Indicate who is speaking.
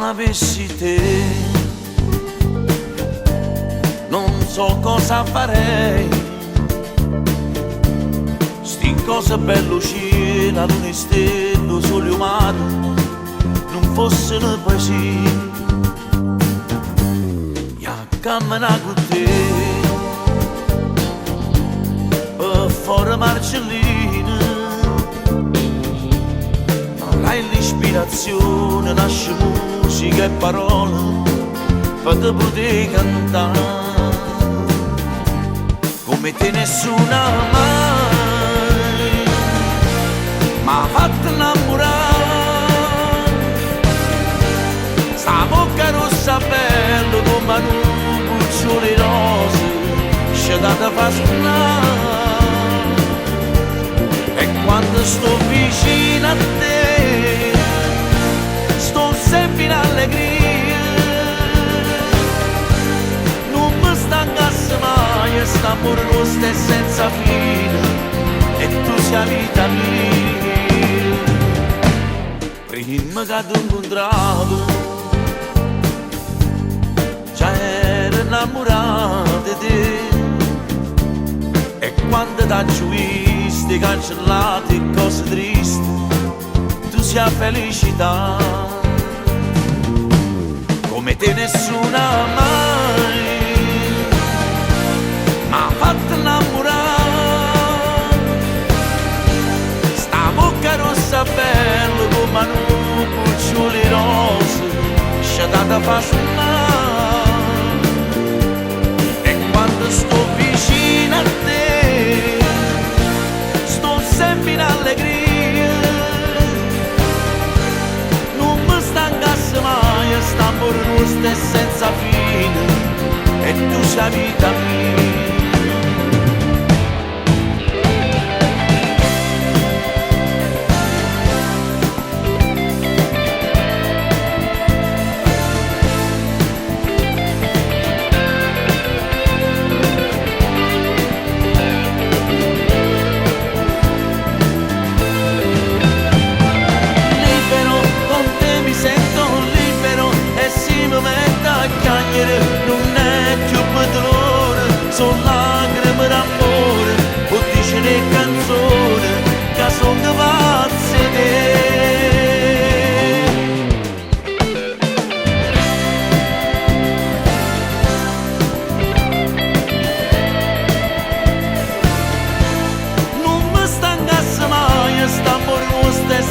Speaker 1: Avessi te, non so cosa farei. Sti cose belle cielo, luna e stelle, sole umano, non fossero poesie. Ja cammina con te, per fuori Marcellina, avrai l'ispirazione, nasce musica e parole, per te poter cantare, come te nessuna mai, m'ha fatto innamorare, sta bocca rossa bella come un buccio di rose, scettata fa suonare, e quando sto vicino a te, sto sempre in allegria, non mi stancasse mai, st'amore nostro è senza fine, e tu sei la vita mia. Prima che ti incontravo, già ero innamorato di te, e quando t'ho visto, cancellate cose tristi, tu sei la felicità, come te nessuna mai m'ha fatto innamorare, sta bocca rossa bella come un buccio di rose, scettata fa suonare, e quando sto vicino a te, sto sempre in allegria, non mi stancasse mai, st'amore nostro è senza fine, e tu sei la vita mia. Libero, con te mi sento libero, e se mi metto a chiacchiere non è più per dolore, sono lacrime d'amore, o dice le canzoni che sono pazze te. Non mi stancasse mai, st'amore nostro è